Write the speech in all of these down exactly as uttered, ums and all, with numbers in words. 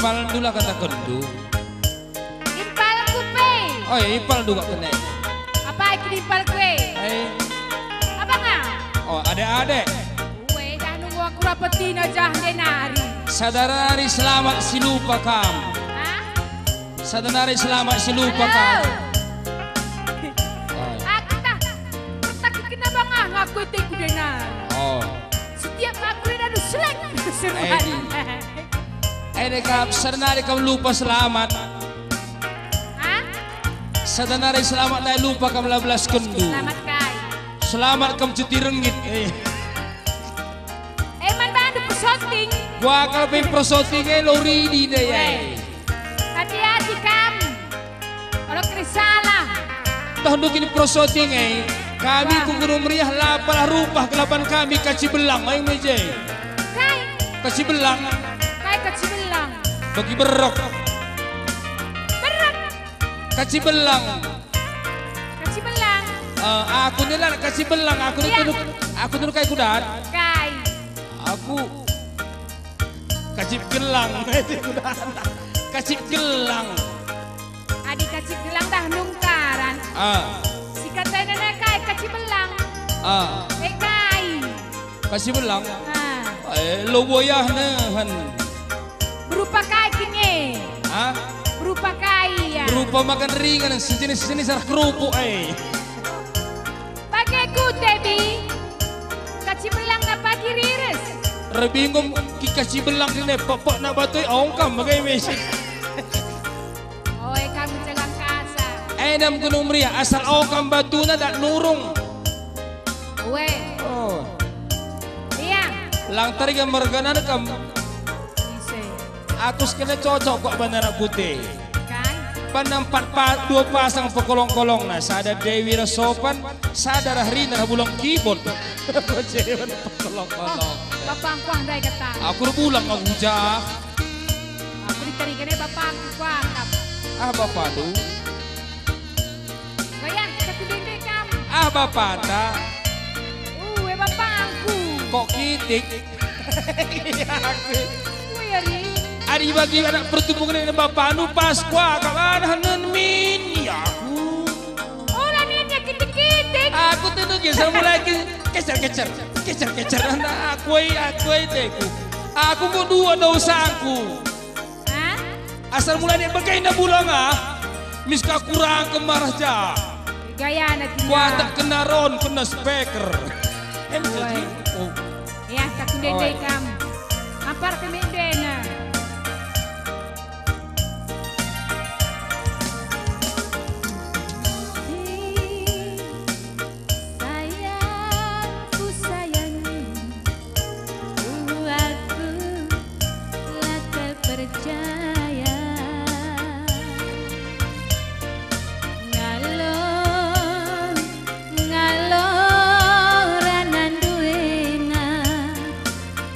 Impalndu la katakenndu. Impalku pe. Oh ya, impalndu kak kene. Apai kin impalku e? Eh. Abang ah. Oh, adek-adek. Ue, dah nunggu aku rapetina jah ndenari. Sada nari selamat si lupa kam. Hah? Sada nari selamat si lupa kam. Halo. Oh. Aku tah, pertak kena bang ah, ngaku teku denari. Oh. Setiap aku reda du selek. Seruan. Edi. Ene kam, sada nari kam lupa selamat. Hah? Sada nari selamat nai lupa kam la belaskenndu. Selamat kai? Selamat kam cuti rengit. Eh. Eh, man bandu persoting. Gua kalau pe persoting e lo ridi deh, eh. Weh. Hati-hati kam. Olo keri salah. Tah ndukin persoting e. Kami ku Gunung Meriah la palah rupah kelapan kami kaci belang, aing meje. Kai? Kaci belang. Kai kaci belang? Bagi berok. Berok. Kaci belang. Kaci belang. Eh, aku ni la kaci belang, aku ni. Iya. Tunduk, aku tunduk kai kudat. Kai. Aku kacip gelang. Kacip gelang. Adi kacip gelang dah nungkaran. Ah. Sikatena kai kacip belang. Ah. Eh, kai. Kacip belang. Ah. Eh, lo boyah nehen. Berupa kai kin e? Hah? Berupa kai ya? Berupa makan ringan sejenis-jenis arah kerupuk, eh. Bage kute, Bi. Kaci belang na pagi riris. Rebingum ki kaci belang dine pepek na batui ongkam bage misi. Oe, kamu jalan kasar. Enam Gunung Meriah, asal ongkam batuna dak nurung. Ue. Oh. Iya. Lang tariga merganan kam. Ise. Aku sekena cocok kok banana putih. Kai? Banna empat pa-, dua pasang pekolong-kolongna, sada Dewi ras Sopan, sada Rahrina ras Bulang Kibot. Pekolong-kolong. Oh, bapangku ah ndai kata. Aku erbulang aku jah. Aku ditarikan e bapangku kuakap. Ah, bapandu. Bayan, satu bende kam. Ah, bapata. Uh, e bapangku. Kok kitik? Iya, aku. Ue, ari. Ari bagi anak pertubuhan ini bapandu pas kuakap anah nen min. Ya, aku. Ola ninna kitik-kitik. Aku tuh nugi semula ke-, kecer-kecer, kecer-kecer. Anak aku, eh, aku, eh, teku. Aku mau dua dosaku. Hah? Asal mulai ni bagaina bulang ah. Miska kurang kemarah ja. Gayana tinggal. Kuatak kena ron, kena speaker. Em, jadi, oh. Ya, tak kundai kam. Ampar kami dena. Sayang, ku sayangi, sungguh aku la terpercaya. Ngalor, ngalor anandu ena,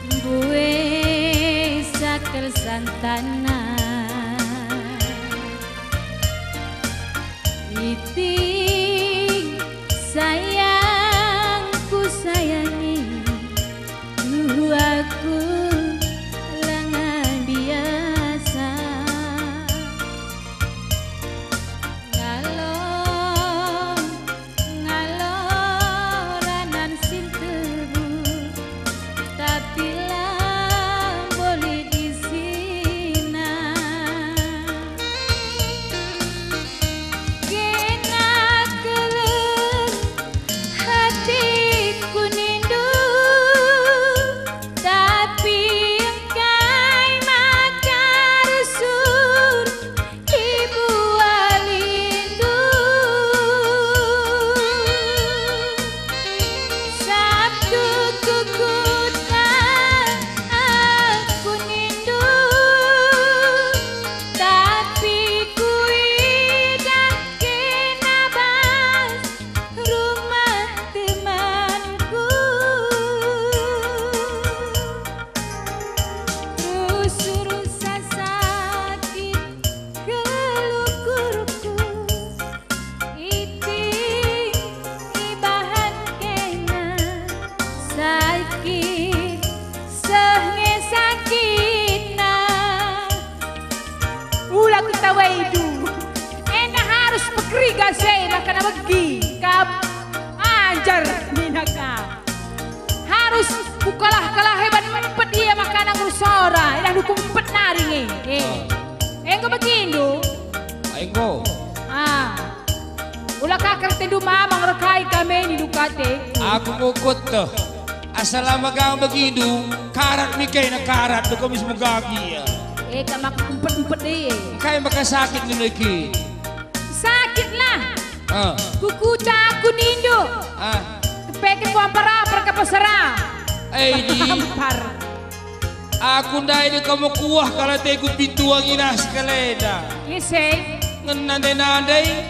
mbue Waidu. Enda harus pekeriga se maka na begi. Kam ajar nina ka. Harus kukalah-kalahi ban empet ia maka na ngurus ora. Enda dukung empet nari nge. Eh. Ah. Enggo begindu. Enggo. Ah. Ula ka kertendu mamang rekai kami ni dukate. Aku ngukut tuh. Asal lama gang begindu, karat mi kaina karat, bekomis megagi ya. Eh, tak mak empet-empet deh. Engkai maka sakit nilai ki? Sakit lah. Ah. Kukuca aku nindu. Ah. Kepeken ku ampar-ampar ke pasara. Eh, di. Ampar. Aku ndai de kamu kuah kalateku pintu angin ah sekalenda. Ise. Ngenandai-nandai.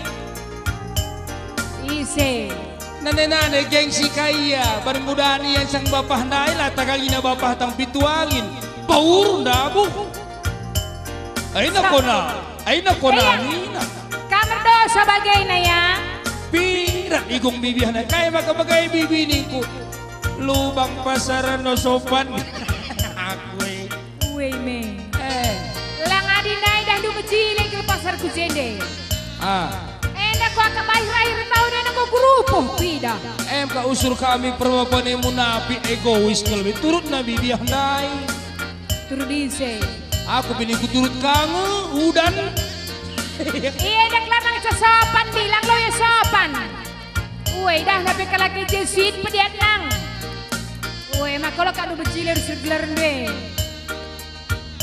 Ise. Nande-nande gengsi ka ia, bari muda nia sang bapah ndai la tagalina bapah tang pintu angin. Baur ndabuh. Aina kona, aina kona nina. Kam erdosa bagena ya. Pirat igung bibiahna, kai maka bagai bibi ningku. Lubang pasaran no sopan. Aku e. Ue me. Eh. Lang adi ndai dah ndu mejile kal pasar ku jende. Ah. Enda kuakap akhir-akhir tahun enda enggo kurupuh pidah. Em ka usur kami perbaban e munafik, egois nge lebe turut nabi biah ndai. Turut ise? Aku bini kuturut ka nge, udan. Iya, enda kelamang ca sopan, bilang lo ya sopan. Ue, dah nape kalak e jesit pediat nang. Ue, maka lo kak ndu mejile rusur gelar nde.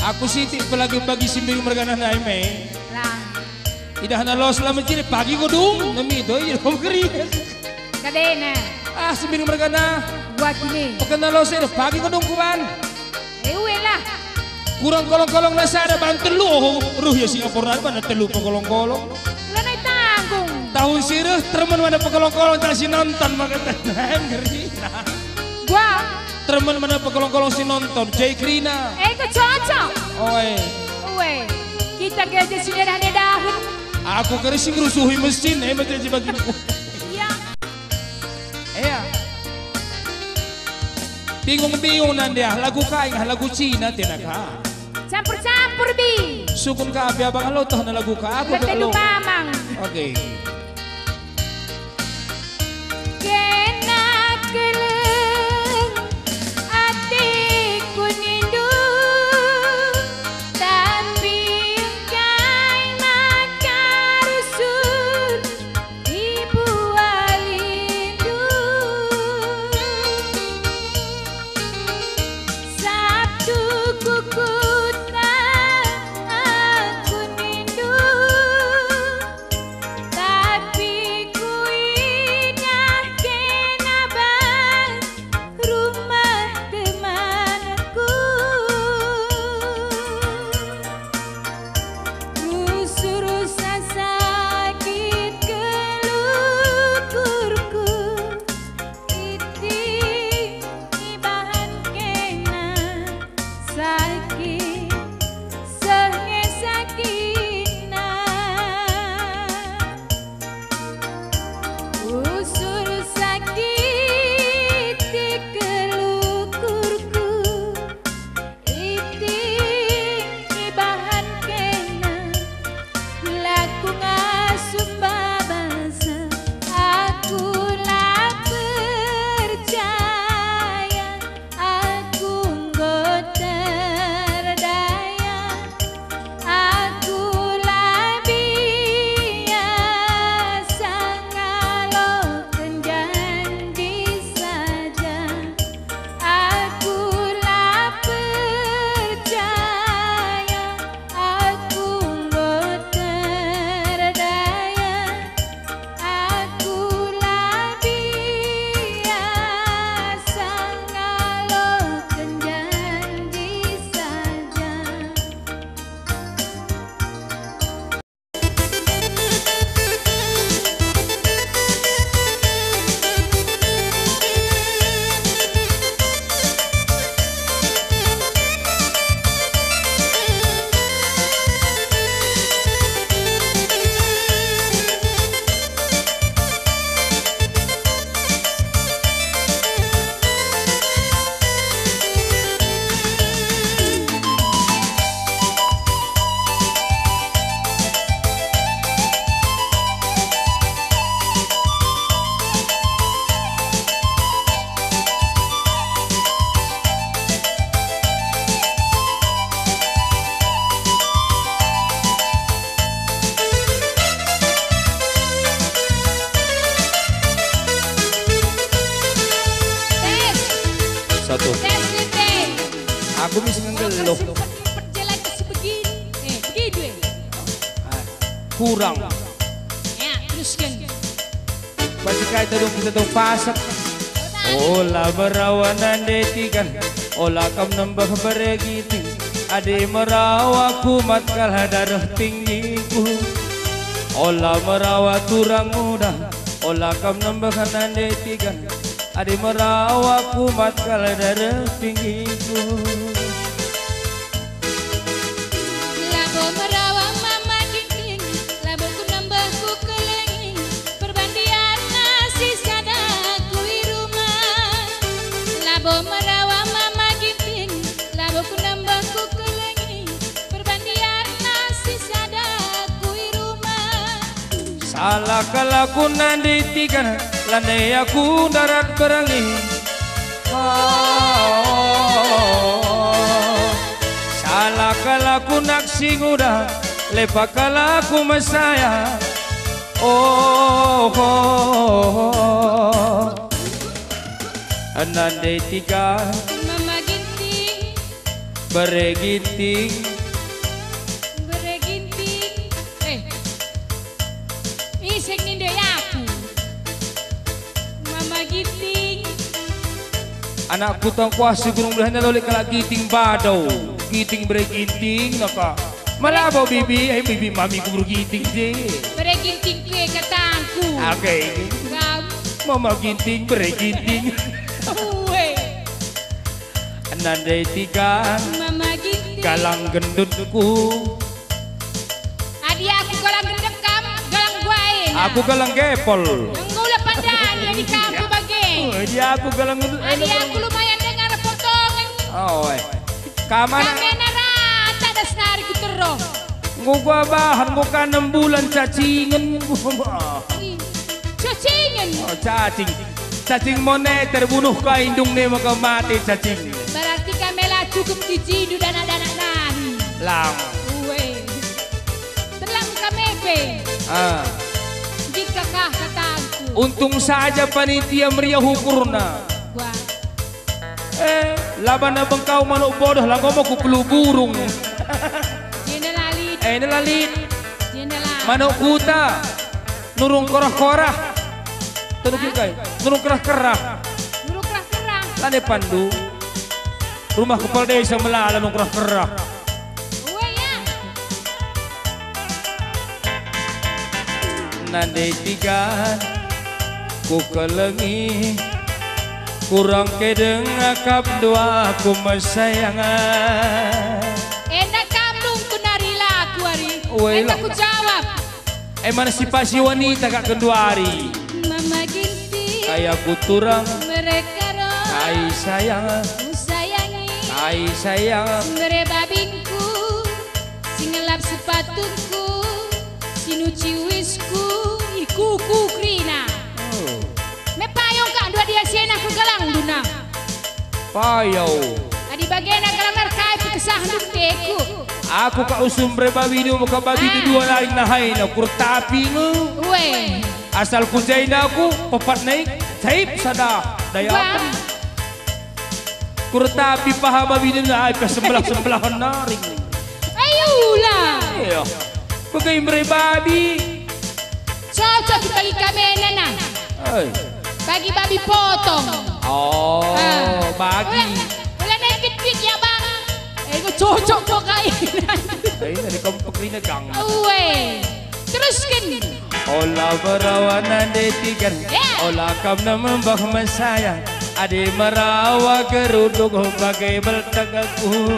Aku sitik pelagi bagi si mbiring mergana ndai me. Lah. Idahna los la mejile pagi kodung, nemi to, iya, keri. Kadena. Ah, si mbiring mergana. Buat ini. Pekena los e, pagi kodung kuban. Eh, ue lah. Kurang kolong-kolong na sada ban telu, oh, ruh ya Singapura ban telu pekolong-kolong. Lanai tanggung. Tahun si reh, termen mana pekolong-kolong tak si nonton maka tenan, ngeri. Gua. Termen mana pekolong-kolong si nonton, Jai Krina. Eh, kecocok. Oi. Ue. Kita gaja si nedah-nedahen. Aku keri si ngerusuhi mesin, eh, macam si bagi. Iya. Iya. Bingung-bingung nande ah, lagu kai ngah, lagu Cina tena ka. Campur-campur, Bi. Sukun ka api abang lo toh na lagu ka, aku Betul, tek lo. Mamang. Oke. Kena keleng ateku nindu, tapi engkai maka rusur. Ibu alindu, Sabtu ku kuta aku nindu, Sempet-sempet je lagi si begin-, eh, begitu, eh. Ah, kurang. Ya, teruskan. Bas kai tadung kita tong pasek. Ola merawa nande tigan, ola kam nembeh bere Ginting. Adi merawa kumat kal dareh tinggiku. Ola merawa turang muda, ola kam nembeh nande tigan. Adi merawa kumat kal dareh tinggiku. Labo merawa Mama Ginting, labo ku nembeh ku kelengi, perbandianna si sada ku i rumah. Labo merawa Mama Ginting, labo ku nembeh ku kelengi, perbandianna si sada ku i rumah. Salah kal aku nande tigan, lanai aku ndarat berengi. Oh, salah kal aku nak si nguda, lepak kal aku mesaya. Oh, oh, oh, oh. Nande tigan. Mama Ginting. Bere Ginting. Bere Ginting. Eh. Iseng nindo aku. Mama Ginting. Anakku tong kuah si gurung belah nalo lit kalak Ginting bado. Ginting bere Ginting napa? Malabo bibi, eh, bibi mami kubur Ginting je. Bere Ginting kue katangku. Oke. Kam. Mama Ginting, bere Ginting. Ue. Nande tigan. Mama Ginting. Galang gendutku. Adi aku galang gendut kam, galang guain. Aku galang gepol. Enggo ula pandani adi kam bage. Oh, adi aku galang gendut. Adi aku lumayan dengar potongen. Oh, eh. Kamana? Kamena rata das nari ku teroh. Enggo kubahan, enggo ka enem bulan cacingen. Ih, cacingen. Oh, cacing. Cacing mone terbunuh ka indung ne maka mate cacing. Berarti kami la cukup dijindu danak-danak nari. Lang. Ue. Telang kami pe. Ah. Jika kah katangku. Untung saja panitia meriah ukurna. Wah. Eh, labana bengkau manuk bodoh, la enggo mo ku pelu burung. Jenda lalit. Eh, ini lalit. Jenda lalit. Manuk kuta. Nurung korah-korah. Tenuk kai? Nurung kerah-kerah. Nurung kerah-kerah. Lane pandu. Rumah kepala desa melala nurung kerah-kerah. Ue ya. Nande tigan, ku kelengi, kurang kedeng akap dua ku mesayang. Enda kam nungkun ari laku ari. Ue, enda la. Ku jawab. E mana sipasi wanita kak genduari. Mama Ginting. Kaya ku turang. Mereka ro. Kai sayang. Ku sayangi. Kai sayang. Mere babingku. Si ngelap sepatungku. Si nuci uisku. Ikuku kerina. Oh. Me payung kak dua dia siena ku galang duna. Payau. Adi bagena galang nar kai pe kesahndu teku. Aku ka usum bre babindu maka babindu. Ah. Dua lain nahaina kurtapi nge. Ue. Asal ku jaina aku, pepat naik, caip sada daya. Wah. Aku. Kurtapi paha babindu nai pe sembelah-sembelah nari. Ayula. Iya. Pegai bre babi. Cocok bagi kami nana. Oi. Bagi babi potong. Oh, ah. Bagi. Ula, ula nai kit-kit ya, Bang. Eh, enggo cocok kok kai. Eh, ini kompak ini, Gang. Ue. Teruskan. Ola berawa nande tigan. Ya. Ola kam na membah mesaya. Adi merawa geruduk bage beltek aku.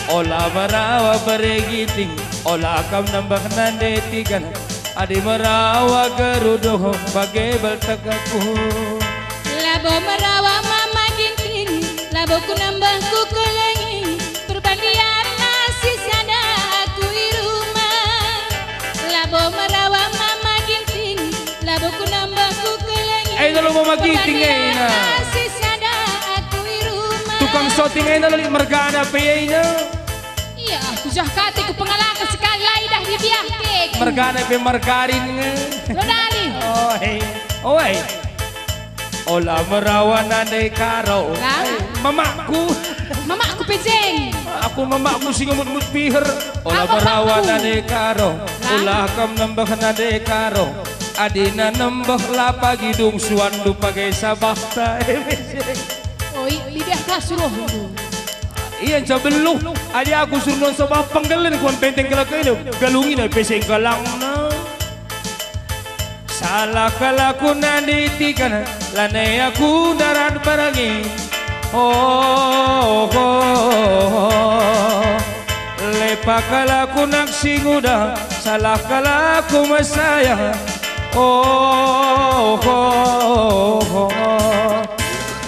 Ola merawa bere Ginting. Ola kam nembah nande tigan. Adi merawa geruduk bage beltek aku. Labo merawa Mama Ginting, labo ku nembah ku kelengi, perbandianna si sada aku i rumah. Labo merawa Mama Ginting, labo ku nembah ku kelengi, eh, labo Mama Ginting, eh, nah. Perbandianna si sada aku i rumah. Tukang syuting, eh, labo mergana pe, eh, nah. Iya, kujah kate ku pengalaman sekali la idah di biah kek. Mergana pe margarin nge. Lo dali. Oh, eh. Oi. Ola merawa nande karo. Lah? Eh, mamakku. Mamakku pejeng. Aku memakmu si ngemut-ngemut piher. Ola apa merawa pakmu? Nande karo. Lah? Ola kam nembeh nande karo. Adina nembeh la pagi dung suandu page sabahta. Oi, bidah kasruh. Ia nca beluh. Adi aku suruh non sabah penggelen kuan penteng kelak ini. Galungina peseng galangna. Salah kal aku nanditi kan, lanai aku ndarat barangi. Oh, oh, oh. Lepak kal aku naksi nguda, salah kal aku mesayang. Oh, oh, oh, oh.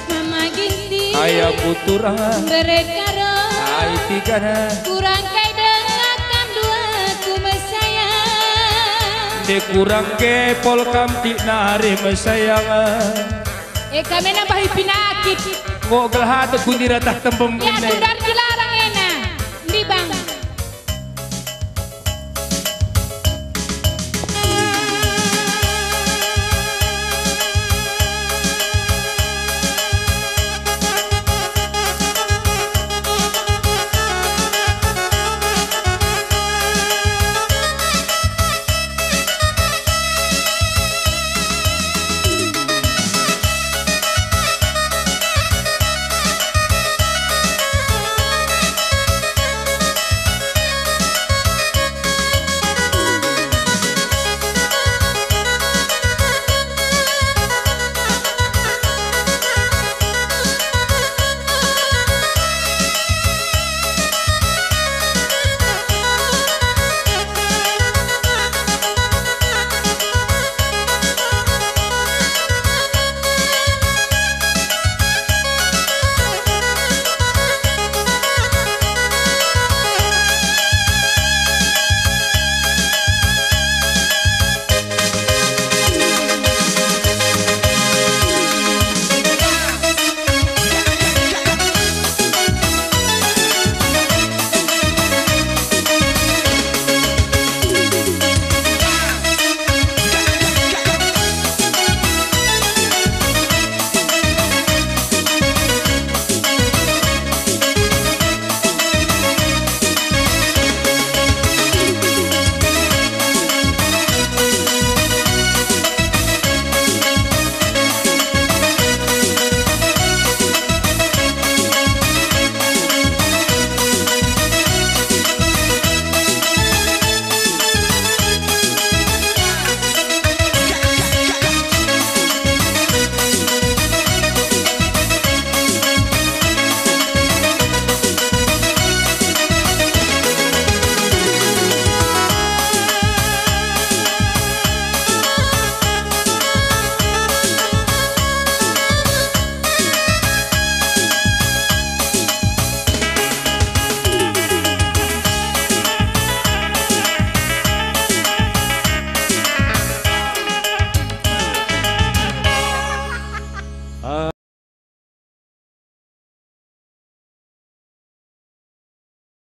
Mama Ginting. Ayah putura. Mereka ro. Ai tigana. Kurang kai denga kam dua ku mesayang. De kurang ke pol kam ti nari mesayang. Eh, kami nambahi pinakit. Kok gelah ate kundira tah tempem. Ya, kene. Tundar